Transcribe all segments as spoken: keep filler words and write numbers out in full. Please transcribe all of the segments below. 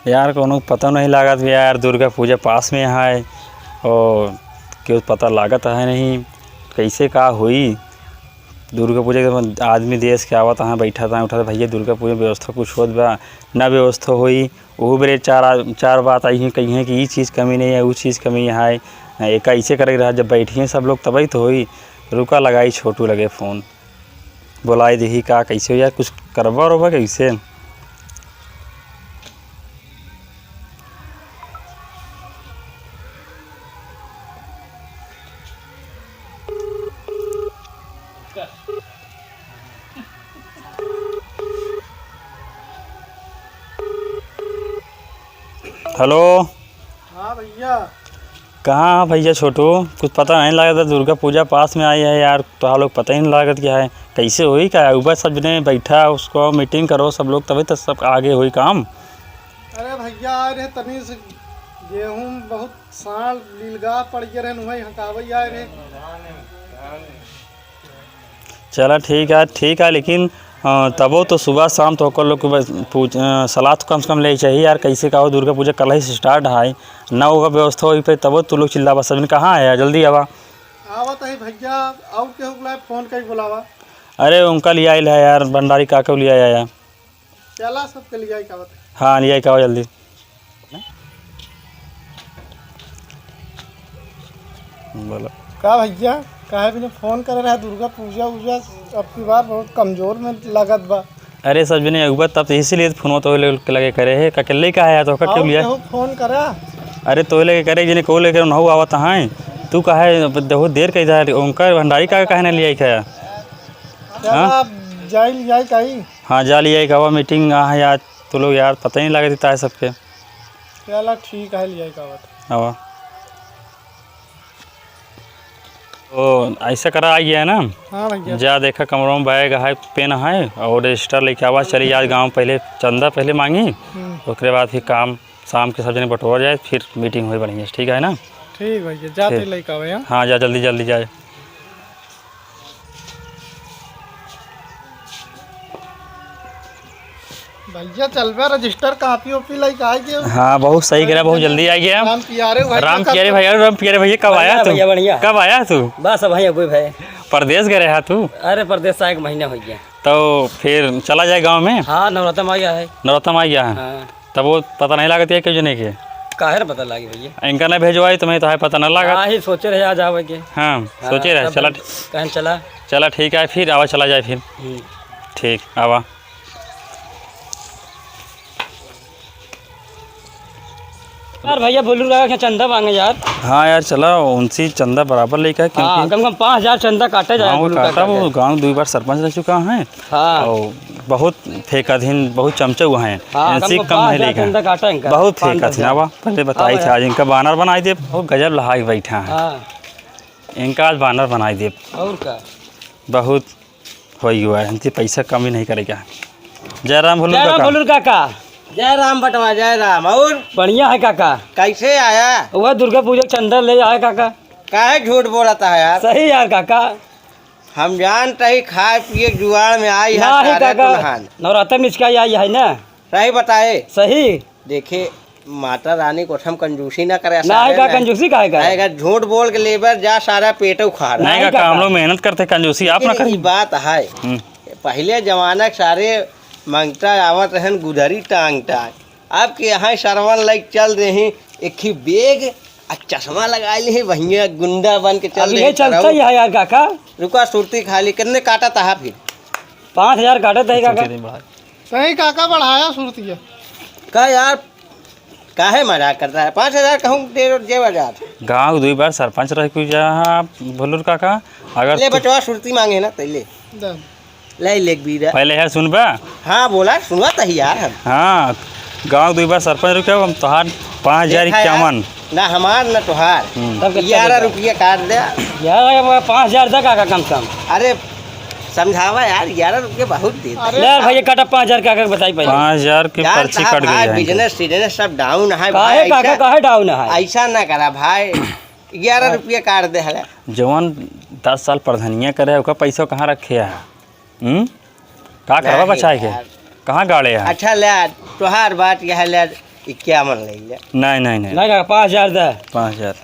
यार, कौनो पता नहीं लागत बा यार, दुर्गा पूजा पास में है और क्यों पता लागत है नहीं, कैसे का होई। दुर्गा पूजा के बाद आदमी देश के आवत है, बैठा था, उठा था, भैया दुर्गा पूजा व्यवस्था कुछ होत बा, ना व्यवस्था होई। वो बेरे चार आ-, चार बात आई हैं, कही हैं कि ई चीज़ कमी नहीं है, वो चीज़ कमी है, एक ऐसे करे के रहा, जब बैठिए सब लोग तबही तो होई। रुका, लगाई छोटू लगे फ़ोन। बोलाए देही का, कैसे हो यार, कुछ करबा उरबा कैसे? हेलो। हाँ भैया। कहाँ है भैया छोटू? कुछ पता नहीं लागत, दुर्गा पूजा पास में आई है यार, तोहार लोग पता ही नहीं लागत क्या है, कैसे होई का? ऊपर सब जने बैठा, उसको मीटिंग करो सब लोग, तभी तो सब आगे होई काम। अरे भैया, आए रहे तनी से गेहूं बहुत साल लीलगा पड़ गए रहे, वही हकावई आए रहे। चला ठीक है, ठीक है, लेकिन, अ, तबो तो सुबह शाम तो ओकर लोग के बस पूछ-, अ, सलाह तो कम से कम ले चाहिए यार, कैसे का हो दुर्गा पूजा कल ही से स्टार्ट है, ना होगा व्यवस्था होई पे तबो तू लोग चिल्लावा, सब जने कहाँ है यार, जल्दी आवा। आवत है भैया, और केहू बुलाए, फोन कई बुलावा। अरे उनका लिया आइल है यार, भंडारी काका लिया आया। चला सबके लिया आइल आवत है। हाँ, लिया आइल आवा जल्दी। बोलो। का भैया, काहे बिना फोन करे रहा? दुर्गा पूजा उजा अब की बार बहुत कमजोर में लगत बा। अरे सब जने अगुआ तब तो इसीलिए फोन तो ले-, लगे करे है, का अकेले का है तो का और क्यों लिया? केहू फोन करा? अरे तो लेके करे जने को लेके नहु आवत हैं, तू काहे बहुत देर कही था, उनका भंडारी का काहे ना लिया आइल है? चल हाँ? आप जाई लिया आइल काई? हाँ, जा लिया आइल आवा, मीटिंग आ है आज, तो लोग यार पता ही नहीं लगे देता है सबके। चला ठीक है, लिया आइल आवत। आवा। तो ऐसा करा, आ गया है ना? हाँ भैया। जा देखा, कमरों में बैग है, पेन है और रजिस्टर लेके आवा। चली आज गाँव, पहले चंदा पहले मांगी, हम्म। ओकरे बाद फिर काम शाम के सब जने बटोर जाए, फिर मीटिंग होई बढ़िया से, ठीक है ना? ठीक भैया, जाते ठीक। लेके आवे, हाँ? हाँ, जा जल्दी जल्दी जाए। भैया चलबे रजिस्टर कापी ओपी लेके आए के। हाँ, बहुत सही करा, बहुत जल्दी आ गया। राम पियारे भैया राम कब पियारे तक भैया, राम पियारे भैया, कब आया बढ़िया तू? भैया, बढ़िया। कब आया तू? बस भैया, अबे भाई। परदेस गए रहा तू? अरे परदेस आए एक महीना हो गया। तो फिर चला जाए गाँव में? हाँ, नवरात्र में आ गया है। नवरात्र में आ गया है? हाँ। तब वो पता नहीं लागत है क्यों जने के? काहे न पता लागी भैया? इनका नहीं भेजवाई तो मैं तो है पता न लागत। हाँ, ही सोचे रहे आज आवे के। हाँ, हाँ, सोचे रहे, तब चला। कहें चला। चला ठीक है, फिर आवा चला जाए फिर। हम्म। ठीक, आवा। यार भैया, बोलू रहा कि चंदा मांगे यार। हाँ यार, चला उनसे चंदा बराबर लेके, हाँ, क्योंकि कम से कम पाँच हजार चंदा काटे जाए, हाँ, वो बोलू काटा, काका वो के। गाँव दुई बार सरपंच रह चुका है। हाँ। और बहुत फेंकाधीन, बहुत चमचे हुए हैं। हाँ, इनसे कम कम पाँच नहीं हजार लेके। चंदा काटा इनका, बहुत पाँच फेंकाधीन, हजार। आवा, पहले बताई हाँ था, आज इनका बानर बनाई दे, बहुत गजब लहाई बैठा है। हाँ। इनका आज बानर बनाई दे। और का? बहुत होई हुआ है, इनसे पैसा कमी नहीं करेगा। जय राम भोलू जय राम काका। भोलू काका। जय राम बटवा, जय राम। और? बढ़िया है काका। कैसे आया? वह दुर्गा पूजा के चंदा ले आया काका। काहे झूठ बोलता है यार? सही यार काका। हम जानते ही खाए पिए के जुआड़ में आई है ना है सारे काका। तुनहान। नवरात्र में इसका आई है ना? सही बताए। सही। देखे, माता रानी को हम कंजूसी ना करे, ना है सारे का, में। कंजूसी काहे का? काहे का झूठ बोल के लेबर जा, सारा पेट उखाड़। नहीं नहीं का, काका। हम लोग मेहनत करते, कंजूसी आप ना लेकिन करी। ई बात है, हम्म। पहले जमाना के सारे मंगता आवत रहन गुदरी टांग टांग, अब के यहाँ सरवन लाइक चल रहे हैं, एक ही बैग आ चश्मा लगा ले है, वहीं गुंडा बन के चल अब रहे ये हैं, चलता सरऊ। ही है यार काका। रुका, सुरती खाली, कितने काटा था फिर? पाँच हजार काटा था ही काका। सुरती नहीं बढ़ाया। सही काका, बढ़ाया सुरतिया। का यार, काहे मजाक करता है? पाँच हजार कहूँ दे, दे हजार। गाँव दुई बार सरपंच रह कुछ जहाँ भोलूर काका, अगर ले तू बचवा सुरती मांगे ना, तैले। दे। ले, ले एक बीरा। पहले है सुनबा? हाँ, बोला, सुनवा तही यार हम। हाँ, गाँव दुई बार सरपंच रुके, हम तोहार पाँच हजार इक्यावन। ना हमार, ना तोहार। हम्म। तब कितना ग्यारह देगा? रुपया काट दे। ग्यारह का पाँच हजार तक आगा कम से कम। अरे, समझावा यार, ग्यारह रुपया बहुत देता है। अरे ले यार भैया, काटा पाँच हजार का, का बताई पहले। पाँच हजार की यार, पर्ची कट गई है इनके। बिजनेस, सिजनेस सब डाउन है काहे भाई, काका, ऐसा, काहे डाउन है? ऐसा ना करा भाई, ग्यारह रुपया काट दे हला। जवन दस साल प्रधानिया करे, ओकर पैसा कहाँ रखे है? हम्म? का करबा नहीं बचाए के? यार। कहाँ गाड़े है? अच्छा ले, तोहार बात यह ले, इक्यावन ले ले। नहीं, नहीं, नहीं। नहीं, नहीं, पाँच हजार दे। पाँच हजार।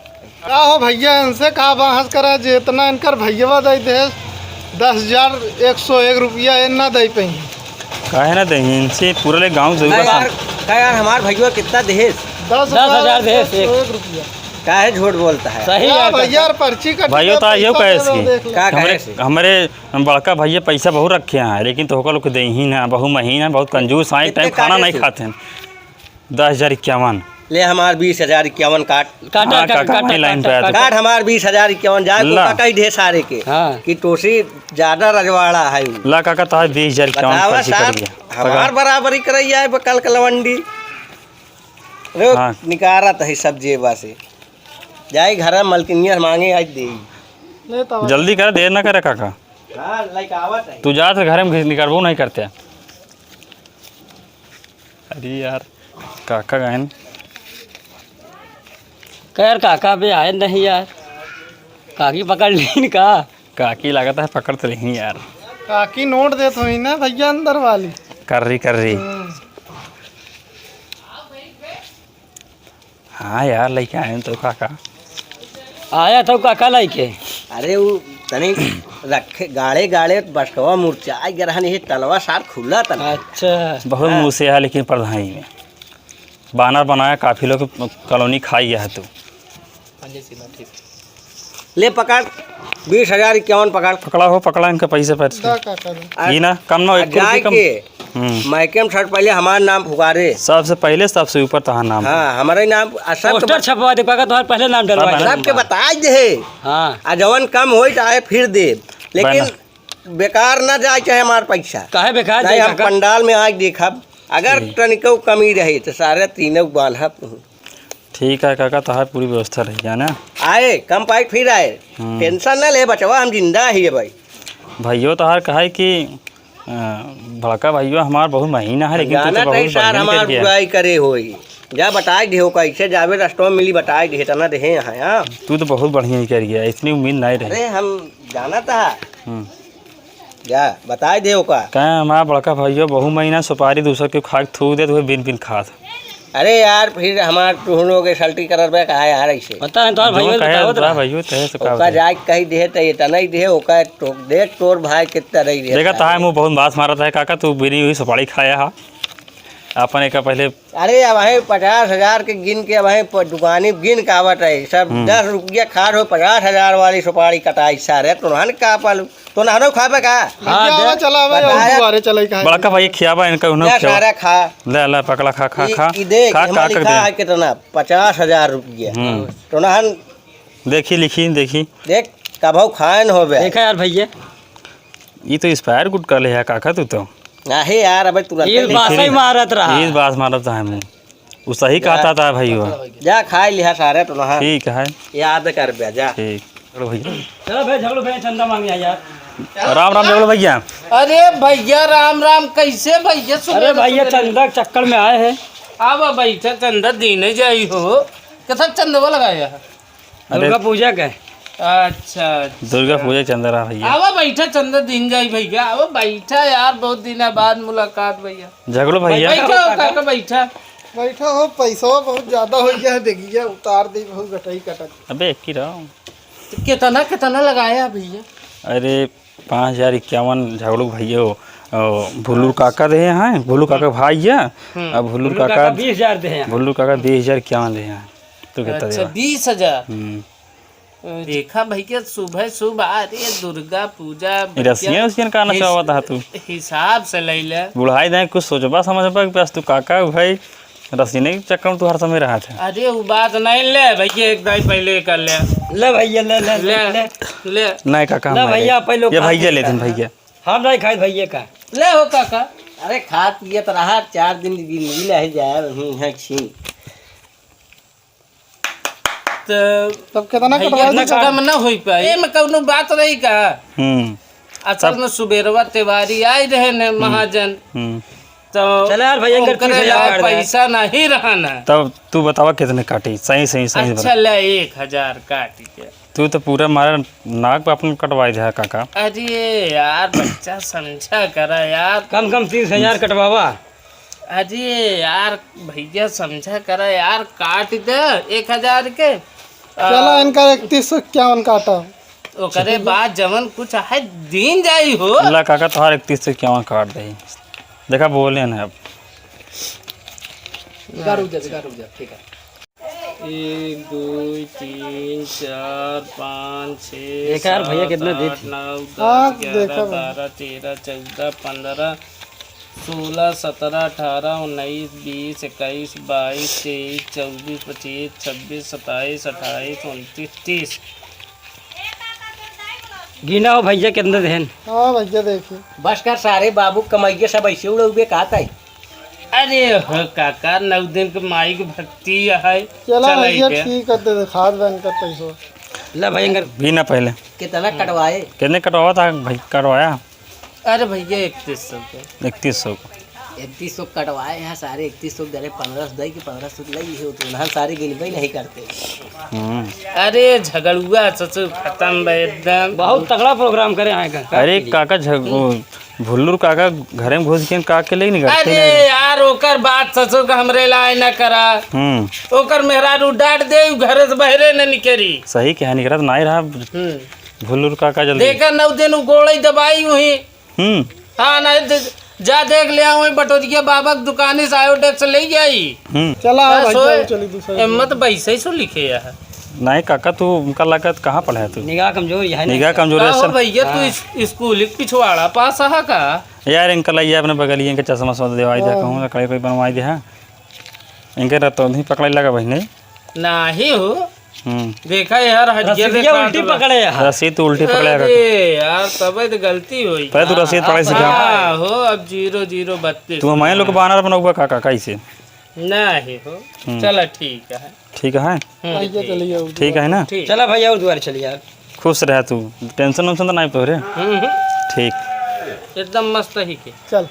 का हो भइया, इनसे का बहस करा, जितना इनकर भइयवा दे दे, दस हजार एक सौ एक रुपया, ये ना दे पाई। काहे ना दे, इनसे पूरा ले गाँव जरूरत का यार, है। का यार, हमार भइया कितना दे? दस हजार दे, एक सौ एक रुपया। काहे झूठ बोलता है? सही यार, यार, भइया, यार, पर्ची कट भइया, गया, तो आइयो पैसा कहे दे दो, इसकी। देख ले। का हमारे, कहे से? हमारे बड़का भइया पैसा बहुत रखे हैं, लेकिन तो होकर लोग दे ही ना, बहुत महीन है, बहुत कंजूस हैं, एक कितने टाइम खाना काटे नहीं से? खाते हैं। दस हजार इक्यावन। ले हमार बीस हजार इक्यावन काट। काटा, हाँ, काटा, काका, काटा, अपनी लाइन पे काटा, आते। काटा। काट हमार बीस हजार इक्यावन, जाए को ला। काका ही ढेर सारे के। हाँ। कि तोसी ज्यादा रजवाड़ा है। ला काका, तो है बीस हजार इक्यावन बतावा पर्ची साहब, कट गया। हमार पकड़ा। बराबरी करैया है बकल कलवंडी। रे, हाँ। निकारत है सब जेबा से। जाई घर में मलकिनिया मांगे आज देई। ले तो जल्दी कर, देर ना करे काका। हाँ, लाइक आवत है। तू जात घर में घिस निकलबो नहीं करते। अरे यार, काका गएन। का यार, काका बे आए नहीं यार, काकी पकड़ लीन का? काकी लागत है पकड़ तो लेहिन यार। काकी नोट देत होई ना भइया अंदर वाली। कर रही, कर रही। हम्म। हाँ यार, लइके आएन तो काका। आया तो काका लइके। अरे उ तनी रखे गाड़े गाड़े बसकवा मुरचा गिरहन, ये तलवा सार खुला तना। अच्छा। बहुत हाँ। मुँह से है लेकिन प्रधानी में। बानर बनाया काफी लोग कॉलोनी खाई गया है तू। ले पकड़, बीस हजार इक्यावन पकड़। पकड़ा हो, पकड़ा इनका पैसे पर। दा काका दा। आ, ये ना, कम ना हो, आ, एक रुपये जाए कम। के हम्म। मायके में छठ पहले हमार नाम पुकारे। सबसे पहले, सबसे ऊपर तहार नाम। हाँ, हमारे नाम, आ, सब पोस्टर छपवा दे, काका, तोहार पहले नाम डलवाए। सबके बताई दे। हाँ। आ जवन कम होई त आए फिर दे, लेकिन बना। बेकार ना जाए चाहे हमार पैसा। काहे बेकार नहीं, जाए हम काका? पंडाल में आज देखब, अगर ठीक। तनिको कमी रही तो सारे तीनों बांधब। ठीक है काका, तहार पूरी व्यवस्था रही है ना। आए, कम पाई फिर आए। हम्म। टेंशन ना ले बचवा, हम जिंदा ही है भाई। भइयो तहार कहा है कि अ, बड़का भइया हमार बहुत महीना है, लेकिन तू तो जानत है बहुत सार बढ़िया हमार कर गया। बुराई करे होई। जा बताई दिहो, कैसे जावे रस्तवा में मिली, बताई दिहे, तना देहे यहाँ, हाँ। तू तो बहुत बढ़िया ही कर गया, इतनी उम्मीद नहीं रही। अरे हम जानत है। हम्म। जा बताई दे ओका। कहे हमार बड़का भइया बहु महीना सुपारी दूसर के खा के थूक देत हुए बिन बिन खात। अरे यार, फिर हमार तुहनो के सल्टी करत बा, कहा यार ऐसे? पता है, तोहर जो भइयो कहे, बतावत तोहर रहा। भइयो तहे से का ओका होता है? जाए के कही दे, त इतना ही दे, ओका तो देख, तोर भाई कितना रही दे। देखा, तहार मुँह बहुत बास मारत है, काका, तू बीड़ी हुई सुपारी खाया हा। अपन एक पहले अरे, अब वहीं पचास हजार के गिन के, अब वहीं प-, दुकानी गिन के आवत है, सब हम्म। दस रुपया खाट हो, पचास हजार वाली सुपारी कटाई, सारे तुरहन का पालू। तो नहरो खाबे का? हाँ, भैया, दे। आवा, चला, आवा, बताया। और दुआरे चले, कहाँ बड़का भाई खियाबा इनका, उन्होंने ले खियाबा। सारा खा। ले, ले, पकड़ा, खा, खा, ई, खा। ई देख, खा, एमा खा, खा लिखा दे। है कितना? पचास हजार रुपया। हम्म। तो नहन देखी, लिखी, देखी। देख, कभौ खाए न होबे। देखा यार भैया। ई तो expire गुटखा ले है काका तू तो। आहे यार, अबे तुरंत ई ले बासा ही खिली। मारत रहा। ई बास मारत रहा है मुँह। उ सही जा। कहता था भाई वो। जा खाए लिहा सारे तो नहा। ठीक है। याद कर बे, जा। ठीक। चलो भैया। चलो भाई, झगड़ू भाई चंदा मांगे यार। राम राम झगड़ू भैया। अरे भैया राम राम, कैसे भैया? सुबह अरे भैया सुबह चंदा के चक्कर में आए हैं। आवा बैठा, चंदा दीने जाई हो। कैसा चंदवा लगाया है? अरे दुर्गा पूजा के। अच्छा, अच्छा। दुर्गा पूजा चंदा रहा भैया। आवा बैठा, चंदा दीन जाई भैया। आवा बैठा यार, बहुत दिन बाद मुलाकात भैया। झगड़ू भैया। बैठा हो काका, बैठा। बैठा हो, पैसवा बहुत ज्यादा हो गया है, देखिए उतार दे, बहुत घटाई कटत। अबे एक ही रहो। तो कितना, कितना लगाया भैया? अरे पाँच हजार इक्यावन झगड़ू भैया हो, ओ, भुल्लू अच्छा। काका रहे हैं, भुल्लू काका भाई है, हम्म। अब भुल्लू भुल्लू काका काका बीस हजार दे हैं। भुल्लू काका बीस हजार इक्यावन रहे हैं। तू कितना अच्छा, देवा? बीस हजार। हम्म। देखा भैया, सुबह सुबह, अरे दुर्गा पूजा, ये रसियन भैया, उसियन का हिस-, नचावत हा तू? हिसाब से ले ले। बुढ़ाई दाई कुछ सोचबा समझबा कि बस तू काका भाई रसियन के चक्कर में तू हर समय रहा था। अरे वो बात नहीं ले भैया, एक दाई पहले कर ले। ले भैया, ले, ले, ले, ले। ले। नहीं काका, हम ले नहीं भैया, लेते। पहले ये काका भैया का। लेते हैं भैया। हम नहीं खाए भैया का। ले हो काका। अरे खात पियत रहा, चार दिन जिंदगी ले जाए, वहीं है छीन। त तब कितना भैया कटवा कुछ दी? कम ना होई पाई। एमे कौनो बात रही का? हम्म। असल तब में सुबेरवा तिवारी आए रहे ने हम्म। महाजन। हम्म। तो चला यार भैया, इनकर ओकरे तीस हजार यार काट दे। पैसा नहीं रहा ना। तब तू बतावा कितने काटी? सही, सही, सही अच्छा, बता। ले एक हजार काटी के। तू तो पूरा मारा नाक पे अपन कटवाई दे काका। अरे यार, बच्चा समझा करा यार। कम, कम तीस हजार कटवावा। अरे यार भैया, समझा करा यार, काट दे एक हजार के। चला, आ, इनका इकतीस सौ इक्यावन काटा। ओकरे बाद जवन कुछ है, दीन जाई हो। ला काका, तोहार इकतीस सौ इक्यावन काट दे। देखा, बोले ना अब। रुका, रुक जा, रुका, रुक जा, ठीक है। एक, दो, तीन, चार, पाँच, छः, एक यार भैया, सात, कितना दे आठ, दी? नौ, दस, हाँ, ग्यारह, देखा मैंने। बारह, तेरह, चौदह, पन्द्रह, सोलह, सत्रह, अठारह, उन्नीस, बीस, इक्कीस, बाईस, तेईस, चौबीस, पच्चीस, छब्बीस, सत्ताईस, अट्ठाईस, उनतीस, तीस। गिना हो भैया, कितना देहन? हाँ भैया, देखिए। बस कर, सारे बाबू कमाइए, सब ऐसे उड़ौबे का ताई। अरे हो काका, नौ दिन के माई के भक्ति है। चला चला भैया, इके। ठीक है, दे दे, खाद बन कर पैसो। ले भाई, अंगर गिना पहले। कितना कटवाए? कितने कटवावा था भाई, कटवाया? अरे भैया, इकतीस सौ के। इकतीस सौ। इकतीस सौ कटवाए हैं सारे, इकतीस सौ के डरे पन्द्रह सौ दे के पन्द्रह सौ लई है, तो उन्हें सारे गिनबे नहीं करते। हम्म। अरे झगड़ुआ ससुर खत्म बा एकदम। बहुत तगड़ा प्रोग्राम करे हैं का। अरे काका झग-, वो भुल्लुर काका घरे में घुस के काका के ले निकलते अरे हैं। यार, ओकर बात ससुर का हमरे लाए ना करा। हम्म। ओकर मेहरारू डांट दे, उ घरे से बहरे न निकरी। सही कहा, निकरत नाई रहा। हम्म। भुल्लुर काका जल्दी। देखा नौ दिन उ गोड़े दबाई हुई। हम्म। हाँ, नहीं दे-, जा देख ले आओ, वहीं बटोरिया बाबा की दुकान से आयोडेक्स ले आई। हम्म। चला, हाँ, भाई, सोए। चल, चली दूसरा। ए, मत बैसे ही सो लिखे यार। नहीं काका, तू उनका लागत कहाँ पढ़ा है तू? निगाह कमजोर है ना। निगाह कमजोर है का हो सर। भैया, तू हाँ। इस, स्कूल के पिछवाड़ा पास है का? यार, इनका लाइए अपने बगलिए, इनके चश्मा वश्मा देवाई दे, हाँ। कहूँ लकड़ी कोई बनवाई दे, हाँ। इनके रतौंधी पकड़ाई लगा बहिने। नाही हो। हम्म। देखा यार, हटिया रसीदिया देखा उल्टी तो बा। पकड़े है। रसीद तो उल्टी पकड़े है। अरे यार, तबे तो गलती होई। पहले तू रसीद पकड़े सीखा। हाँ, हो, अब जीरो जीरो बत्तीस। तू हमारे लोग बानर बनौबा का, का, कैसे? नाही हो। हम्म। चला, ठीक है। ठीक है? हम्म, भैया ठीक। चलिए, और ठीक है ना? ठीक। चला भैया, और दुआरे चलिए यार। खुश रह तू, टेंशन वेंशन तो नहीं तोहरे। हम्म, हम्म। ठीक। एकदम मस्त ही के। चल।